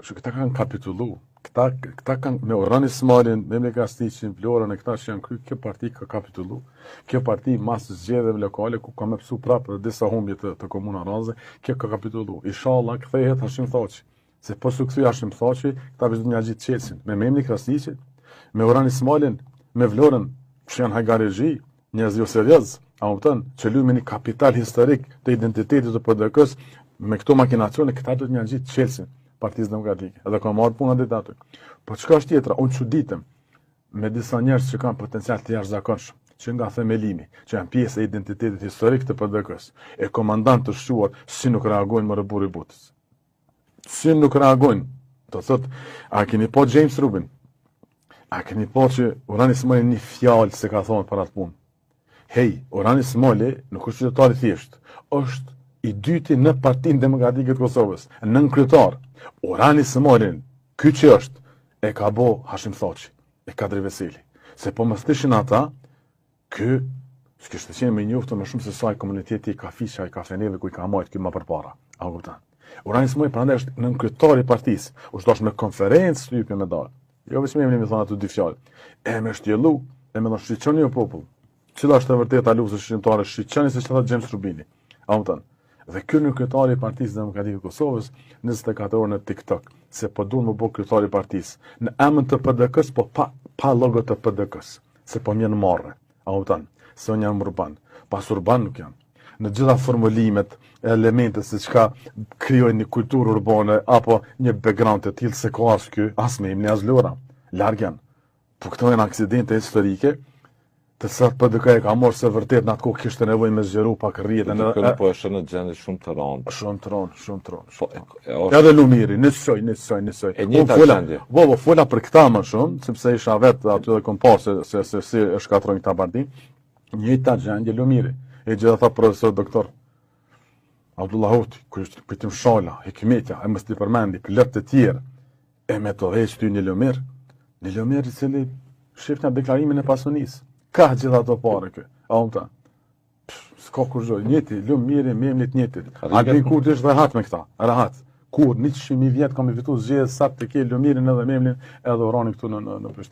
Kështu këta kanë kapitullu. Këta, këta kanë me Uran Ismajlin, me Memli Krasniqin, Vlorën e këta që janë kry, kjo parti ka kapitullu. Kjo parti mas zgjedhjeve lokale ku ka me pësu prapë dhe disa humbje të, të komuna radhazi, kjo ka kapitullu. Ishalla kthehet Hashim Thaçi. Se po s'u kthy Hashim Thaçi, këta veç do m'ja gjitë çelësin. Me Memli Krasniqin, me Uran Ismajlin, me Vlorën, që janë hajgarexhi, njerëz jo serioz, a kupton, që luajnë me një kapital historik të identitetit të PDK-s, me këto makinacione, këta do t'ja ngjitë çelësin Partisë Demokratike. Edhe ka marrë puna deri aty. Po çka është tjetra? Unë çuditem me disa njerëz që kanë potencial të jashtëzakonshëm, që nga themelimi, që janë pjesë e identitetit historik të PDK-s, e komandant të shquar, si nuk reagojnë more burrë i botës. Si nuk reagojnë? Do thot, a keni pa James Rubin? A keni pa që Uran Ismajli një fjalë s'e ka thonë për atë punë? Hej, Uran Ismajli nuk është qytetar i thjeshtë, është i dyti në Partinë Demokratike të Kosovës, nënkryetar. Uran Ismajlin, ky që është, e ka bo Hashim Thaçi, e Kadri Veseli. Se po mos t'ishin ata, Ky s'kishte qenë më i njoftun më shumë se sa ai komuniteti i kafiqave, i kafeneve ku i ka majt ky më përpara. A kupton? Uran Ismajli prandaj është nënkryetar i partisë. U dash me konferencë shtypi me dalë. Jo veç me emrin me thonë ato dy fjalë. E me shtjellu, e me thonë shiqoni o popull. Cila është e vërteta e luftës çlirimtare, shiqoni se çfarë James Rubini. A kupton? Dhe ky nënkryetari i Partisë Demokratike të Kosovës 24 orë në TikTok, se po duan me u bo kryetari i partisë. Në emër të PDK-s, po pa pa logo të PDK-s. Se po m'vjen marre. A kupton? Se unë jam urban. Pas urban nuk jam. Në gjitha formulimet, elementet se çka krijojnë një kulturë urbane apo një background të tillë s'e ka as ky, as Memli, as Vlora. Larg janë. Po këto janë aksidente historike, të cilat PDK e ka marrë se vërtet në atë kohë kishte nevojë me zgjeru pak rrjetin. PDK po është në gjendje shumë të rëndë. Shumë të rëndë, shumë të rëndë. Po, e, Edhe Lumiri, njësoj, njësoj, njësoj. E njëjta gjendje. Po, po, fola për këta më shumë, sepse isha vetë aty dhe kom pa se se se si e shkatërrojnë këta partinë. Njëjta gjendje Lumiri. E gjitha ata profesor doktor Abdullah Hoti, Kujtim Shala, Hikmetja, e mos t'i përmendi, plot të tjerë. E me të heq ty një Lumir, një Lumir i cili shifni atë deklarimin e pasunisë. Ka gjithë ato pare kë. A kupton? S'ka kurgjo, njëti, Lumiri, Memlit njëtit. Albin Kurti është rahat me këta, rahat. Kur 100.000 vjet ka me fitu zgjedhjet sa të ke Lumirin edhe Memlin edhe Uranin këtu në, në, në Prishtinë.